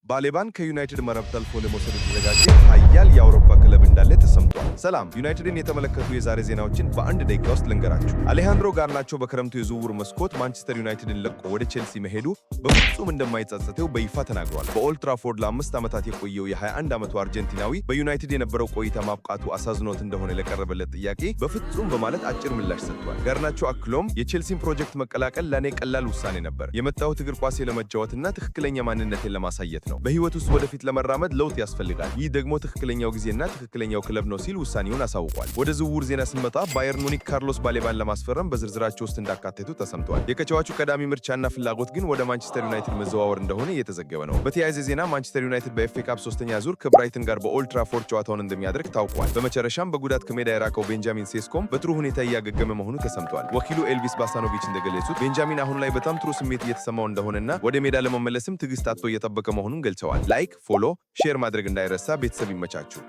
ባሌባን ከዩናይትድ መረብ ጠልፎ ለመውሰድ የተዘጋጀ ኃያል የአውሮፓ ክለብ እንዳለ ተሰምቷል። ሰላም፣ ዩናይትድን የተመለከቱ የዛሬ ዜናዎችን በአንድ ደቂቃ ውስጥ ልንገራችሁ። አሌሃንድሮ ጋርናቾ በክረምቱ የዝውውር መስኮት ማንቸስተር ዩናይትድን ለቆ ወደ ቼልሲ መሄዱ በፍጹም እንደማይጸጽተው በይፋ ተናግሯል። በኦልድ ትራፎርድ ለ5 ዓመታት የቆየው የ21 ዓመቱ አርጀንቲናዊ በዩናይትድ የነበረው ቆይታ ማብቃቱ አሳዝኖት እንደሆነ ለቀረበለት ጥያቄ በፍጹም በማለት አጭር ምላሽ ሰጥቷል። ጋርናቾ አክሎም የቼልሲን ፕሮጀክት መቀላቀል ለእኔ ቀላል ውሳኔ ነበር። የመጣሁት እግር ኳስ ለመጫወትና ትክክለኛ ማንነቴን ለማሳየት ነው። በህይወት ውስጥ ወደፊት ለመራመድ ለውጥ ያስፈልጋል። ይህ ደግሞ ትክክለኛው ጊዜና ትክክለኛው ክለብ ነው ሲል ውሳኔውን አሳውቋል። ወደ ዝውውር ዜና ስንመጣ ባየርን ሙኒክ ካርሎስ ባሌባን ለማስፈረም በዝርዝራቸው ውስጥ እንዳካተቱ ተሰምቷል። የተጫዋቹ ቀዳሚ ምርጫና ፍላጎት ግን ወደ ማንቸስተር ዩናይትድ መዘዋወር እንደሆነ እየተዘገበ ነው። በተያያዘ ዜና ማንቸስተር ዩናይትድ በኤፍኤ ካፕ ሶስተኛ ዙር ከብራይተን ጋር በኦልድ ትራፎርድ ጨዋታውን እንደሚያደርግ ታውቋል። በመጨረሻም በጉዳት ከሜዳ የራቀው ቤንጃሚን ሴስኮም በጥሩ ሁኔታ እያገገመ መሆኑ ተሰምቷል። ወኪሉ ኤልቪስ ባሳኖቪች እንደገለጹት ቤንጃሚን አሁን ላይ በጣም ጥሩ ስሜት እየተሰማው እንደሆነና ወደ ሜዳ ለመመለስም ትዕግስት አጥቶ እየጠበቀ መሆኑን ገልጸዋል። Like፣ follow፣ share ማድረግ እንዳይረሳ። ቤተሰብ ይመቻችሁ።